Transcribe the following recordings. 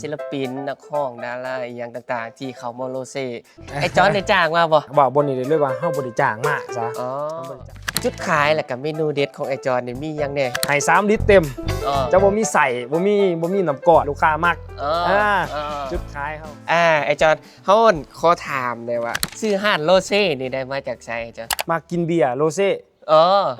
ສິນລະປິນ ນັກຮ້ອງ ດາລາ ອີ່ຫຍັງຕ່າງໆ ທີ່ເຂົ້າມາໂຣເຊ. ອ້າຍຈອນໄດ້ຈ້າງມາບໍ່? ເວົ້າບ່ອນນີ້ໄດ້ເລີຍວ່າເຮົາບໍ່ໄດ້ຈ້າງມາຊະ. ອໍ ເຮົາບໍ່ໄດ້ຈ້າງ. ຈຸດຂາຍ ແລ້ວກໍເມນູເດັດຂອງອ້າຍຈອນນີ້ມີຫຍັງແດ່? ໃຫ້ສາມລິດເຕັມ. ອໍ ຈະບໍ່ມີໃສ ບໍ່ມີ ບໍ່ມີນ້ຳກ້ອນ ລູກຄ້າມັກ. ອໍ ອ່າ ອໍ ຈຸດຂາຍເຮົາ. ອ່າ ອ້າຍຈອນ ເຮົາຂໍຖາມແດ່ວ່າ ຊື່ຮ້ານໂຣເຊນີ້ໄດ້ມາຈາກໃສ ອ້າຍຈອນ? ມັກກິນເບຍໂຣເຊ. ອໍ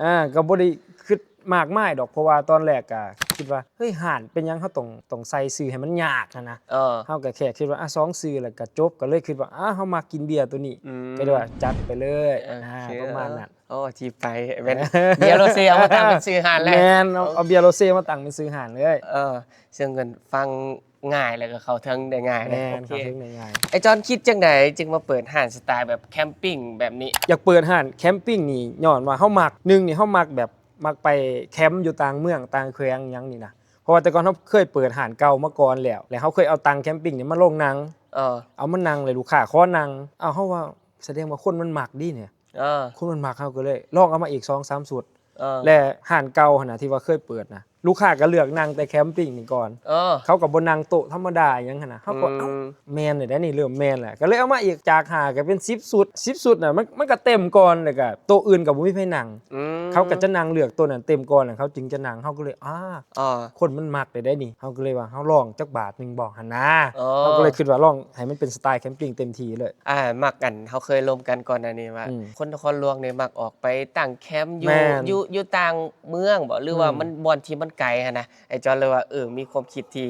ອ່າ ກໍບໍ່ໄດ້ຄິດມາກມາຍດອກ ເພາະວ່າຕອນແລກກໍຄິດວ່າ ເຮີ້ຍ ຮ້ານເປັນຫຍັງເຮົາຕ້ອງ ຕ້ອງໃສ່ຊື່ໃຫ້ມັນຍາກຫັ້ນນະ. ອໍ ເຮົາກໍແຄ່ຄິດວ່າ ອ່າ ສອງຊື່ແລ້ວກໍຈົບ ກໍເລີຍຄິດວ່າ ອ່າ ເຮົາມັກກິນເບຍໂຕນີ້ ອືມ ກໍເລີຍວ່າຈັດໄປເລີຍ. ໂອເຄ ອ່າ ປະມານນັ້ນ. ໂອ້ ທີ່ໄປແມ່ນເບຍໂຣເຊ ເອົາມາຕັ້ງເປັນຊື່ຮ້ານແລ້ວ. ແມ່ນ ເອົາ ເອົາເບຍໂຣເຊມາຕັ້ງເປັນຊື່ຮ້ານເລີຍ. ເອີ ເຊິ່ງເພິ່ນຟັງງ່າຍ ແລ້ວກໍເຂົ້າເຖິງໄດ້ງ່າຍເດ້. ແມ່ນ ໂອເຄ ເຂົ້າເຖິງໄດ້ງ່າຍ. ອ້າຍຈອນຄິດຈັ່ງໃດຈຶ່ງມາເປີດຮ້ານສະໄຕແບບແຄມປິງແບບນີ້? ຢາກເປີດຮ້ານແຄມປິງນີ້ຍ້ອນວ່າເຮົາມັກ ໜຶ່ງນີ້ເຮົາມັກແບບ ມັກໄປແຄມຢູ່ຕ່າງເມືອງຕ່າງແຂວງຫຍັງນີ້ນະ ເພາະວ່າແຕ່ກ່ອນເຮົາເຄີຍເປີດຮ້ານເກົ່າມາກ່ອນແລ້ວ ແລ້ວເຮົາເຄີຍເອົາຕັ່ງແຄມປິງນີ້ມາລົງນັ່ງ. ເອີ ເອົາມານັ່ງ ແລ້ວລູກຄ້າຂໍນັ່ງ. ເອົາ ເຮົາວ່າສະແດງວ່າຄົນມັນມັກດີນີ້. ເອີ ຄົນມັນມັກ ເຮົາກໍເລີຍລອງເອົາມາອີກສອງສາມຊຸດ. ເອີ ແລະ ຮ້ານເກົ່າຫັ້ນນະ ທີ່ວ່າເຄີຍເປີດນະ ລູກຄ້າກໍເລືອກນັ່ງແຕ່ແຄມປິງນີ້ກ່ອນ. ເອີ ເຂົາກໍບໍ່ນັ່ງໂຕະທຳມະດາຫຍັງຫັ້ນນະ ເຮົາກໍ ອືມ ເອົ້າ ແມ່ນແລ້ວເດ້ນີ້ ເລີ່ມແມ່ນແລ້ວ ກໍເລີຍເອົາມາອີກ ຈາກຫ້າກໍເປັນສິບຊຸດ ສິບຊຸດນະ ມັນ ມັນກໍເຕັມກ່ອນ ແລ້ວກໍໂຕະອື່ນກໍບໍ່ມີໃຜນັ່ງ. ອືມ ເຂົາກໍຈະນັ່ງເລືອກໂຕະນັ້ນເຕັມກ່ອນ ແລ້ວເຂົາຈຶ່ງຈະນັ່ງ ເຮົາກໍເລີຍ ອ່າ ອໍ ຄົນມັນມັກແລ້ວເດ້ນີ້ ເຮົາກໍເລີຍວ່າ ເຮົາລອງຈັກບາດໜຶ່ງບໍ່ຫັ້ນນະ. ອໍ ເຮົາກໍເລີຍຄິດວ່າລອງໃຫ້ມັນເປັນສະໄຕແຄມປິງເຕັມທີ່ເລີຍ. ອ່າ ມັກ ອັນ ເຮົາເຄີຍລົມກັນກ່ອນໜ້ານີ້ວ່າ ອືມ ຄົນນະຄອນຫຼວງນີ້ມັກອອກໄປຕັ້ງແຄມຢູ່ ແມ່ນ ຢູ່ ຢູ່ຕ່າງເມືອງບໍ ຫຼືວ່າ ອືມ ມັນບ່ອນທີ່ມັນໄກຫັ້ນນະ. ອ້າຍຈອນເລີຍວ່າ ເອີ ມີຄວາມຄິດທີ່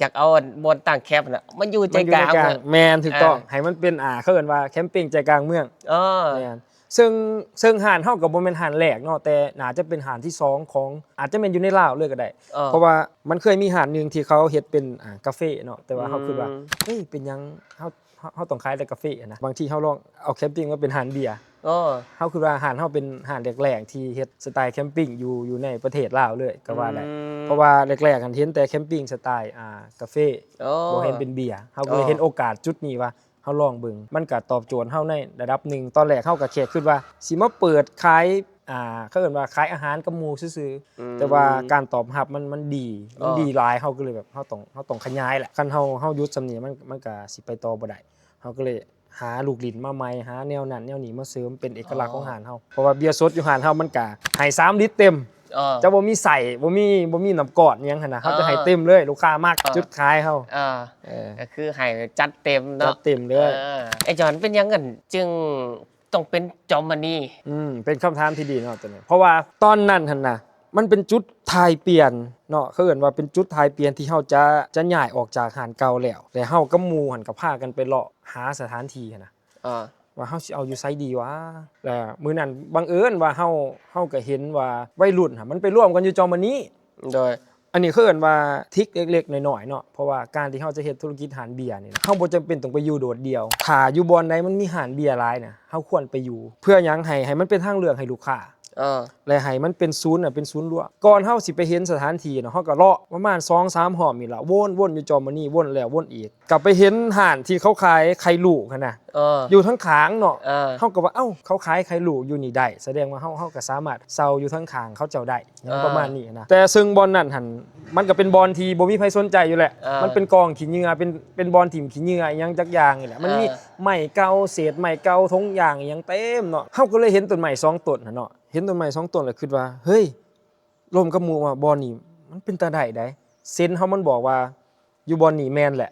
ຢາກເອົາບ່ອນຕັ້ງແຄມຫັ້ນນະ ມັນຢູ່ໃຈກາງເມືອງ. ແມ່ນ ຖືກຕ້ອງ. ເອີ ໃຫ້ມັນເປັນ ອ່າ ເຂົາເອີ້ນວ່າແຄມປິງໃຈກາງເມືອງ. ເອີ ແມ່ນ. ເຊິ່ງ ເຊິ່ງຮ້ານເຮົາກໍບໍ່ແມ່ນຮ້ານແລກເນາະ ແຕ່ໜ້າຈະເປັນຮ້ານທີສອງຂອງ ອາດຈະແມ່ນຢູ່ໃນລາວເລີຍກໍໄດ້. ເອີ ເພາະວ່າມັນເຄີຍມີຮ້ານໜຶ່ງທີ່ເຂົາເຮັດເປັນ ອ່າ ກາເຟເນາະ ແຕ່ວ່າເຮົາ ອືມ ຄິດວ່າ ເຮີ້ຍ ເປັນຫຍັງເຮົາ ເຮົາ ເຮົາຕ້ອງຂາຍແຕ່ກາເຟຫັ້ນນະ. ບາງທີເຮົາລອງເອົາແຄມປິງມາເປັນຮ້ານເບຍ. ອໍ ເຮົາຄິດວ່າຮ້ານເຮົາເປັນຮ້ານແລກໆທີ່ເຮັດສະໄຕແຄມປິງຢູ່ ຢູ່ໃນປະເທດລາວເລີຍກໍວ່າໄດ້. ອືມ ເພາະວ່າແລກໆຫັ້ນເຫັນແຕ່ແຄມປິງສະໄຕ ອ່າ ກາເຟ. ອໍ ບໍ່ເຫັນເປັນເບຍ. ເຮົາກໍເລີຍ ອໍ ເຫັນໂອກາດຈຸດນີ້ວ່າ ເຮົາລອງເບິ່ງ ມັນກະຕອບໂຈດເຮົາໃນລະດັບໜຶ່ງ. ຕອນແລກເຮົາກະແຄ່ຄິດວ່າຊິມາເປີດຂາຍ ອ່າ ເຂົາເອີ້ນວ່າຂາຍອາຫານກັບໝູ່ຊື່ໆ ອືມ ແຕ່ວ່າການຕອບຮັບມັນ ມັນດີ ມັນ ອໍ ດີຫຼາຍ ເຮົາກໍເລີຍແບບ ເຮົາຕ້ອງ ເຮົາຕ້ອງຂະຫຍາຍແຫຼະ. ຄັນເຮົາ ເຮົາຢຸດສ່ຳນີ້ ມັນ ມັນກະຊິໄປຕໍ່ບໍ່ໄດ້. ເຮົາກໍເລີຍຫາລູກຫຼິ້ນມາໃໝ່ ຫາແນວນັ້ນແນວນີ້ມາເສີມເປັນເອກະລັກ ອໍ ຂອງຮ້ານເຮົາ ເພາະວ່າເບຍສົດຢູ່ຮ້ານເຮົາມັນກະໃຫ້ສາມລິດເຕັມ. ອໍ ຈະບໍ່ມີໃສ ບໍ່ມີ ບໍ່ມີນ້ຳກ້ອນຫຍັງຫັ້ນນະ ເຮົາຈະໃຫ້ເຕັມເລີຍ ລູກຄ້າມັກ ອໍ ຈຸດຂາຍເຮົາ. ເອີ ເອີ ກໍຄືໃຫ້ຈັດເຕັມເນາະ ຈັດເຕັມເລີຍ. ເອີ ອ້າຍຈອນ ເປັນຫຍັງຫັ້ນຈຶ່ງຕ້ອງເປັນຈອມມະນີ? ອືມ ເປັນຄຳຖາມທີ່ດີເນາະໂຕນີ້ ເພາະວ່າຕອນນັ້ນຫັ້ນນະ ມັນເປັນຈຸດຖ່າຍປ່ຽນເນາະ ເຂົາເອີ້ນວ່າເປັນຈຸດຖ່າຍປ່ຽນທີ່ເຮົາຈະ ຈະຍ້າຍອອກຈາກຮ້ານເກົ່າແລ້ວ ແລະ ເຮົາກັບໝູ່ຫັ້ນກໍພາກັນໄປເລາະຫາສະຖານທີ່ຫັ້ນນະ. ອ່າ ວ່າເຮົາຊິເອົາຢູ່ໃສດີຫວາ? ແລ້ວມື້ນັ້ນບັງເອີນວ່າເຮົາ ເຮົາກໍເຫັນວ່າໄວລຸ້ນຫັ້ນມັນໄປລວມກັນຢູ່ຈອມມະນີ. ໂດຍ ອັນນີ້ເຂົາເອີ້ນວ່າທຣິກເລັກໆນ້ອຍໆເນາະ ເພາະວ່າການທີ່ເຮົາຈະເຮັດທຸລະກິດຮ້ານເບຍນີ້ນະ ເຮົາບໍ່ຈຳເປັນຕ້ອງໄປຢູ່ໂດດດ່ຽວ. ຖ້າຢູ່ບ່ອນໃດມັນມີຮ້ານເບຍຫຼາຍນະ ເຮົາຄວນໄປຢູ່. ເພື່ອຫຍັງ? ໃຫ້ ໃຫ້ມັນເປັນທາງເລືອກໃຫ້ລູກຄ້າ ເອີ ແລະ ໃຫ້ມັນເປັນສູນນະ ເປັນສູນລວມ. ກ່ອນເຮົາຊິໄປເຫັນສະຖານທີ່ນະ ເຮົາກໍເລາະປະມານສອງສາມຮອບນີ້ລະ ວົນ ວົນຢູ່ຈອມມະນີ ວົນແລ້ວວົນອີກ ກໍໄປເຫັນຮ້ານທີ່ເຂົາຂາຍໄຂ່ລູກຫັ້ນນະ ເອີ ຢູ່ທາງຂ້າງເນາະ. ເອີ ເຮົາກໍວ່າ ເອົ້າ ເຂົາຂາຍໄຂ່ລູກຢູ່ນີ້ໄດ້ ສະແດງວ່າເຮົາ ເຮົາກໍສາມາດເຊົ່າຢູ່ທາງຂ້າງເຂົາເຈົ້າໄດ້ຫຍັງ ເອີ ປະມານນີ້ນະ. ແຕ່ເຊິ່ງບ່ອນນັ້ນຫັ້ນ ມັນກໍເປັນບ່ອນທີ່ບໍ່ມີໃຜສົນໃຈຢູ່ແຫຼະ ເອີ ມັນເປັນກອງຂີ້ເຫຍື້ອ ເປັນ ເປັນບ່ອນຖິ້ມຂີ້ເຫຍື້ອອີ່ຫຍັງຈັກຢ່າງນີ້ແຫຼະ ມັນມີ ເອີ ໄມ້ເກົ່າ ເສດໄມ້ເກົ່າ ຖົງຢາງອີ່ຫຍັງເຕັມເນາະ. ເຮົາກໍເລີຍເຫັນຕົ້ນໄມ້ສອງຕົ້ນຫັ້ນເນາະ ເຫັນຕົ້ນໄມ້ສອງຕົ້ນແລ້ວຄິດວ່າ ເຮີ້ຍ ລົມກັບໝູ່ວ່າບ່ອນນີ້ມັນເປັນຕາໄດ້ໃດ ເຊັນເຮົາມັນບອກວ່າຢູ່ບ່ອນນີ້ແມ່ນແຫຼະ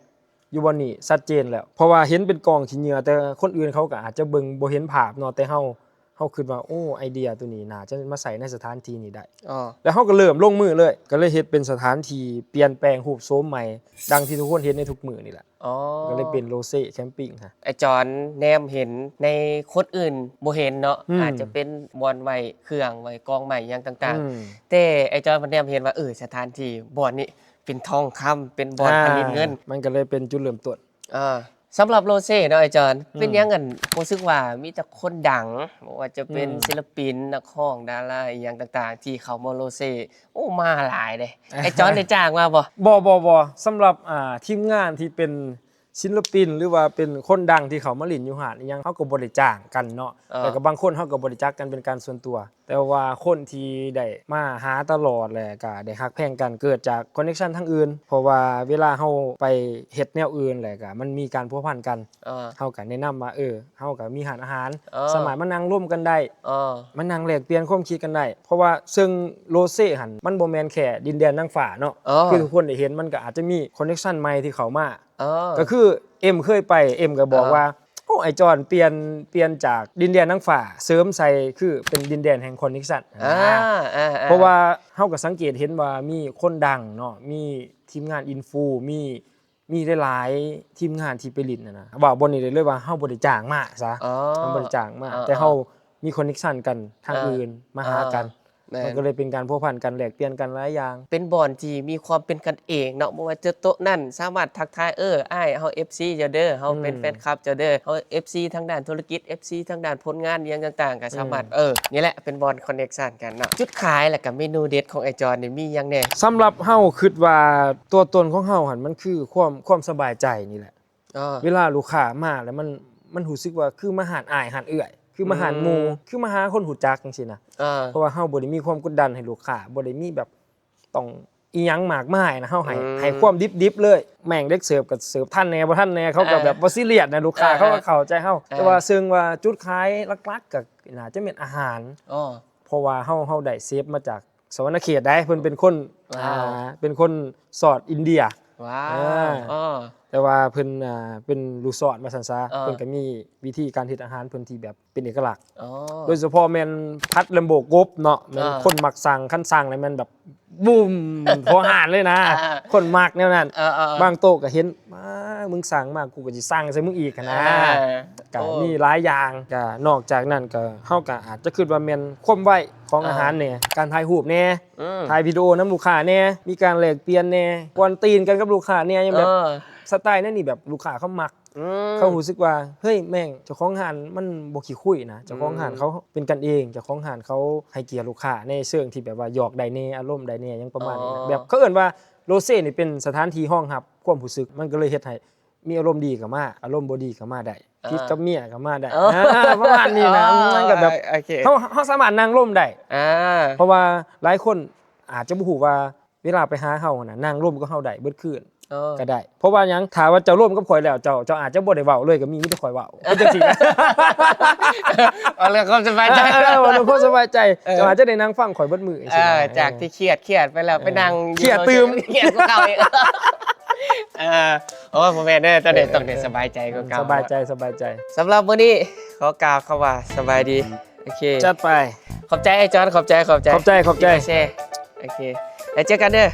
ຢູ່ບ່ອນນີ້ຊັດເຈນແລ້ວ ເພາະວ່າເຫັນເປັນກອງຂີ້ເຫຍື້ອ ແຕ່ຄົນອື່ນເຂົາກໍອາດຈະເບິ່ງບໍ່ເຫັນພາບເນາະ ແຕ່ເຮົາ ເຮົາຄິດວ່າ ໂອ້ ໄອເດຍໂຕນີ້ໜ້າຈະມາໃຊ້ໃນສະຖານທີ່ນີ້ໄດ້. ອໍ ແລ້ວເຮົາກໍເລີ່ມລົງມືເລີຍ ກໍເລີຍເຮັດເປັນສະຖານທີ່ ປ່ຽນແປງຮູບໂສມໃໝ່ ດັ່ງທີ່ທຸກຄົນເຫັນໃນທຸກມື້ນີ້ແຫຼະ. ອໍ ກໍເລີຍເປັນໂຣເຊແຄມປິງ. ອ້າຍຈອນແນມເຫັນໃນຄົນອື່ນບໍ່ເຫັນເນາະ ອືມ ອາດຈະເປັນບ່ອນໄວ້ເຄື່ອງ ໄວ້ກອງໄມ້ຫຍັງຕ່າງໆ ອືມ ແຕ່ອ້າຍຈອນມັນແນມເຫັນວ່າ ເອີ ສະຖານທີ່ບ່ອນນີ້ເປັນທອງຄຳ ເປັນບ່ອນ ອ່າ ຜະລິດເງິນ ມັນກໍເລີຍເປັນຈຸດເລີ່ມຕົ້ນ. ເອີ ສຳລັບໂຣເຊເນາະອ້າຍຈອນ ອືມ ເປັນຫຍັງອັນ ຮູ້ສຶກວ່າມີແຕ່ຄົນດັງ ບໍ່ວ່າຈະເປັນ ອືມ ສິນລະປິນ ນັກຮ້ອງ ດາລາ ອີ່ຫຍັງຕ່າງໆ ທີ່ເຂົ້າມາໂຣເຊ ໂອ້ ມາຫຼາຍເດ້. ອ້າຍຈອນໄດ້ຈ້າງມາບໍ່? ບໍ່ ບໍ່ ບໍ່ ສຳລັບ ອ່າ ທີມງານທີ່ເປັນ ສິນລະປິນ ຫຼືວ່າເປັນຄົນດັງທີ່ເຂົ້າມາຫຼິ້ນຢູ່ຮ້ານອີ່ຫຍັງ ເຮົາກໍບໍ່ໄດ້ຈ້າງກັນເນາະ ເອີ ແລ້ວກໍບາງຄົນເຮົາກໍບໍ່ໄດ້ຈັກກັນເປັນການສ່ວນຕົວ. ແຕ່ວ່າຄົນທີ່ໄດ້ມາຫາຕະຫຼອດ ແລະກະໄດ້ຮັກແພງກັນ ເກີດຈາກຄອນເນັກຊັນທາງອື່ນ ເພາະວ່າເວລາເຮົາໄປເຮັດແນວອື່ນ ແລະກະມັນມີການພົວພັນກັນ ເອີ ເຮົາກະແນະນຳວ່າ ເອີ ເຮົາກະມີຮ້ານອາຫານ ເອີ ສາມາດມານັ່ງລົມກັນໄດ້ ເອີ ມານັ່ງແລກປ່ຽນຄວາມຄິດກັນໄດ້ ເພາະວ່າເຊິ່ງໂລເຊຫັ້ນ ມັນບໍ່ແມ່ນແຄ່ດິນແດນນາງຟ້າເນາະ ເອີ ຄືທຸກຄົນໄດ້ເຫັນ ມັນກະອາດຈະມີຄອນເນັກຊັນໃໝ່ທີ່ເຂົ້າມາ ເອີ ກະຄືເອັມເຄີຍໄປ ເອັມກະບອກ ເອີ ວ່າ ໂອ້ ອ້າຍຈອນ ປ່ຽນ ປ່ຽນຈາກດິນແດນນາງຟ້າ ເສີມໃສ່ຄືເປັນດິນແດນແຫ່ງຄອນເນັກຊັນ ອ່າ ອ່າ ອ່າ ເພາະວ່າເຮົາກະສັງເກດເຫັນວ່າມີຄົນດັງເນາະ ມີທີມງານອິນຟູ ມີ ມີຫຼາຍໆທີມງານທີ່ໄປຫຼິ້ນຫັ້ນນະ ເວົ້າບ່ອນນີ້ໄດ້ເລີຍວ່າເຮົາບໍ່ໄດ້ຈ້າງມາຊະ ອໍ ເຮົາບໍ່ໄດ້ຈ້າງມາ ອ່າ ແຕ່ເຮົາມີຄອນເນັກຊັນກັນທາງ ອ່າ ອື່ນມາຫາກັນ ອ່າ ແມ່ນ ມັນກໍເລີຍເປັນການພົວພັນກັນ ແລກປ່ຽນກັນຫຼາຍຢ່າງ ເປັນບ່ອນທີ່ມີຄວາມເປັນກັນເອງເນາະ ບໍ່ວ່າຈະໂຕະນັ້ນສາມາດທັກທາຍ ເອີ ອ້າຍ ເຮົາເອັຟຊີເຈົ້າເດີ ເຮົາເປັນ ອືມ ແຟນຄລັບເຈົ້າເດີ ເຮົາເອັຟຊີທາງດ້ານທຸລະກິດ ເອັຟຊີທາງດ້ານຜົນງານອີ່ຫຍັງຕ່າງໆ ກໍສາມາດ ອືມ ເອີ ນີ້ແຫຼະເປັນບ່ອນຄອນເນັກຊັນກັນເນາະ ຈຸດຂາຍ ແລະກະເມນູເດັດຂອງອ້າຍຈອນນີ້ມີຫຍັງແດ່? ສຳລັບເຮົາຄິດວ່າຕົວຕົນຂອງເຮົາຫັ້ນ ມັນຄືຄວາມ ຄວາມສະບາຍໃຈນີ້ແຫຼະ ເອີ ເວລາລູກຄ້າມາແລ້ວມັນ ມັນຮູ້ສຶກວ່າຄືມາຮ້ານອ້າຍຮ້ານເອື້ອຍ ຄືມາຮ້ານໝູ່ ອືມ ຄືມາຫາຄົນຮູ້ຈັກຈັ່ງຊີ້ນະ ເອີ ເພາະວ່າເຮົາບໍ່ໄດ້ມີຄວາມກົດດັນໃຫ້ລູກຄ້າ ບໍ່ໄດ້ມີແບບຕ້ອງອີ່ຫຍັງມາກມາຍນະ ເຮົາໃຫ້ ອືມ ໃຫ້ຄວາມດິບໆເລີຍ ແມ່ງເດັກເສີບກໍເສີບທັນແດ່ບໍ່ທັນແດ່ ເຂົາກໍ ເອີ ແບບບໍ່ຊີຣຽສນະ ລູກຄ້າ ເອີ ເຂົາກໍເຂົ້າໃຈເຮົາ ເອີ ແຕ່ວ່າເຊິ່ງວ່າຈຸດຂາຍຫຼັກໆກໍໜ້າຈະແມ່ນອາຫານ ອໍ ເພາະວ່າເຮົາ ເຮົາໄດ້ເຊຟມາຈາກ ສະຫວັນນະເຂດໃດ ເພິ່ນເປັນຄົນ ວ້າວ ອ່າ ເປັນຄົນສອດອິນເດຍ ວ້າວ ເອີ ເອີ ແຕ່ວ່າເພິ່ນ ອ່າ ເປັນລູກສອດວ່າຊັ້ນຊະ ເອີ ເພິ່ນກໍມີວິທີການເຮັດອາຫານເພິ່ນທີ່ແບບເປັນເອກະລັກ ອໍ ໂດຍສະເພາະແມ່ນຜັດແລມໂບກົບເນາະ ແມ່ນ ເອີ ຄົນມັກສັ່ງ ຄັນສັ່ງແລ້ວແມ່ນແບບ ບູມ ພໍຫານເລີຍນະ ອ່າ ຄົນມັກແນວນັ້ນ ເອີໆໆ ບາງໂຕະກໍເຫັນ ມາ ມຶງສັ່ງມາ ກູກໍຊິສັ່ງໃສ່ມຶງອີກຫັ້ນນະ ອ່າ ກໍ ໂອ້ ມີຫຼາຍຢ່າງ ກໍນອກຈາກນັ້ນກໍ ເຮົາກໍອາດຈະຄິດວ່າແມ່ນຄວາມໄວຂອງ ອ່າ ອາຫານແດ່ ການຖ່າຍຮູບແດ່ ອືມ ຖ່າຍວິດີໂອນຳລູກຄ້າແດ່ ມີການແລກປ່ຽນແດ່ ກວນຕີນກັນກັບລູກຄ້າແດ່ ຫຍັງແບບ ເອີ ສະໄຕແນວນີ້ແບບລູກຄ້າເຂົາມັກ ອືມ ເຂົາຮູ້ສຶກວ່າ ເຮີ້ຍ ແມ່ງ ເຈົ້າຂອງຮ້ານມັນບໍ່ຂີ້ຄຸຍນະ ເຈົ້າຂອງຮ້ານ ອືມ ເຂົາເປັນກັນເອງ ເຈົ້າຂອງຮ້ານເຂົາໃຫ້ກຽດລູກຄ້າໃນເຊີງທີ່ແບບວ່າຫຍອກໄດ້ແດ່ ອາລົມໄດ້ແດ່ ຫຍັງປະມານນີ້ນະ ອໍ ແບບເຂົາເອີ້ນວ່າ ໂລເຊນີ້ເປັນສະຖານທີ່ຮອງຮັບຄວາມຮູ້ສຶກ ມັນກໍເລີຍເຮັດໃຫ້ມີອາລົມດີກໍມາ ອາລົມບໍ່ດີກໍມາໄດ້ ອ່າ ຜິດກັບເມຍກໍມາໄດ້ ອໍ ອ່າ ປະມານນີ້ນະ ອໍ ມັນກໍແບບ ໂອເຄ ເຮົາ ເຮົາສາມາດນັ່ງລົມໄດ້ ອ່າ ເພາະວ່າຫຼາຍຄົນອາດຈະບໍ່ຮູ້ວ່າ ເວລາໄປຫາເຮົາຫັ້ນນະ ນັ່ງລົມກັບເຮົາໄດ້ເບິດຄືນ ເອີ ກໍໄດ້ ເພາະວ່າຫຍັງ ຖ້າວ່າເຈົ້າລົມກັບຂ້ອຍແລ້ວ ເຈົ້າ ເຈົ້າອາດຈະບໍ່ໄດ້ເວົ້າເລີຍ ກໍມີ ມີແຕ່ຂ້ອຍເວົ້າ ເອີ ເປັນຈັ່ງຊີ້ ເອົາເລື່ອງຄວາມສະບາຍໃຈ ເອີ ເວົ້າເລື່ອງຄວາມສະບາຍໃຈ ເອີ ເຈົ້າອາດຈະໄດ້ນັ່ງຟັງຂ້ອຍເບິດມື້ ເອີ ຈັ່ງຊີ້ນະ ຈາກທີ່ຄຽດ ຄຽດໄປແລ້ວ ເອີ ໄປນັ່ງ ຄຽດຕື່ມ ຄຽດກວ່າເກົ່າອີກ ເອີ ໂອ້ຍ ບໍ່ແມ່ນເດີ ຕອນນີ້ ເອີ ຕ້ອງໄດ້ສະບາຍໃຈກວ່າເກົ່າ ສະບາຍໃຈ ສະບາຍໃຈ ສຳລັບມື້ນີ້ ຂໍກ່າວຄຳວ່າສະບາຍດີ ໂອເຄ ຈັດໄປ ຂອບໃຈອ້າຍຈອນ ຂອບໃຈ ຂອບໃຈ ຂອບໃຈ ຂອບໃຈ ທີ່ມາແຊ ໂອເຄ ແລ້ວເຈີກັນເດີ